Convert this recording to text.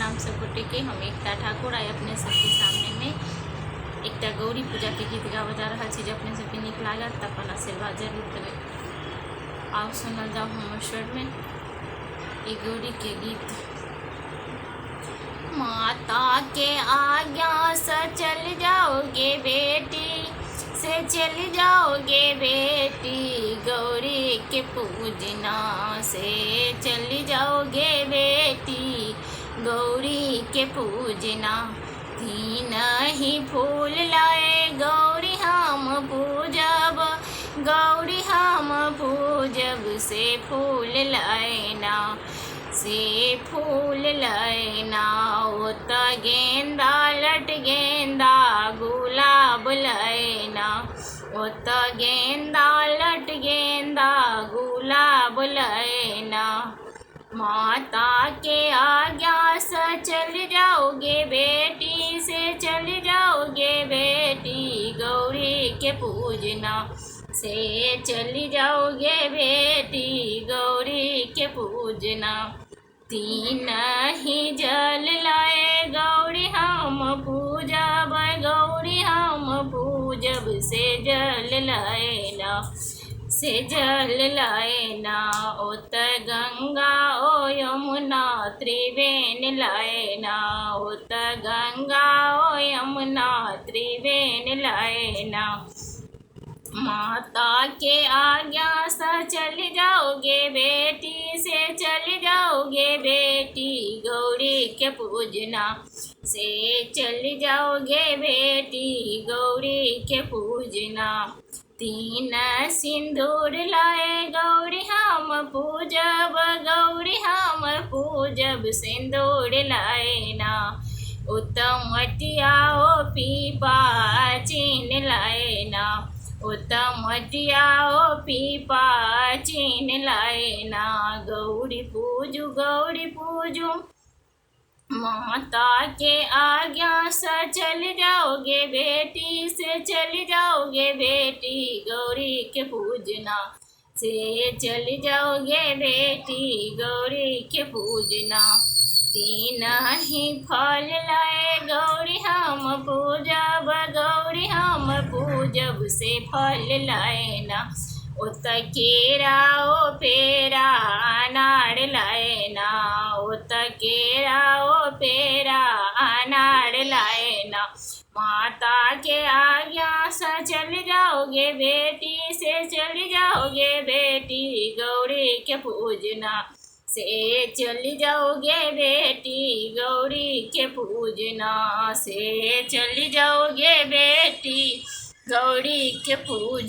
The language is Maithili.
प्रणाम सब गोटे के। हम एकता ठाकुर आइ अपने सबके सामने में एकटा गौरी पूजा के गीत गाबऽ जा रहल छी। जे अपने सबके नीक लागत तऽ अपन आशीर्वाद जरूर देबै। आउ सुनल जाउ हमर स्वर में ई गौरी के गीत। माता के आज्ञा से चल जाओगे बेटी, से चल जाओगे बेटी, गौरी के पूजना से चल जाओगे बेटी, गौरी के पूजना। तीन ही फूल लाए गौरी हम पूजब, गौरी हम पूजब, से फूल लाए ना, से फूल लाए ना। ओत गेंदा लट गेंदा गुलाब लाए ना, ओत गेंदा लट गेंदा गुलाब लाए ना। माता के आज्ञा से चल जाओगे बेटी, से चल जाओगे बेटी, गौरी के पूजना से चल जाओगे बेटी, गौरी के पूजना। तीन ही जल लाए गौरी हम पूजब, गौरी हम पूजब, से जल लाए ना, से जल लाए ना। ओत गंगा ओ यमुना त्रिवेण लाए ना, ओत गंगा ओ यमुना त्रिवेण लाए ना। माता के आज्ञा से चल जाओगे बेटी, से चल जाओगे बेटी, गौरी के पूजना से चल जाओगे बेटी, गौरी के पूजना। तीन सिंदूर लाए गौरी हम पूजब, गौरी हम पूजब, सिंदूर लाए ना। उत्तम मटिया ओ पीपा चीन लाए ना, उत्तम मटिया ओ पीपा चीन लाए ना। गौरी पूजू गौरी पूजू, माता के आज्ञा से चल जाओगे बेटी, से चल जाओगे बेटी, गौरी के पूजना से चल जाओगे बेटी, गौरी के पूजना। तीन ही फल लाए गौरी हम पूजब, गौरी हम पूजब, से फल लाए ना। ओत केरा ओ पेरा अनार लाए ना, ओत केरा ओ पेरा अनार लाए ना। माता के आज्ञा से चल जाओगे बेटी, से चल जाओगे बेटी, गौरी के पूजना से चल जाओगे बेटी, गौरी के पूजना से चल जाओगे बेटी, गौरी के पूज।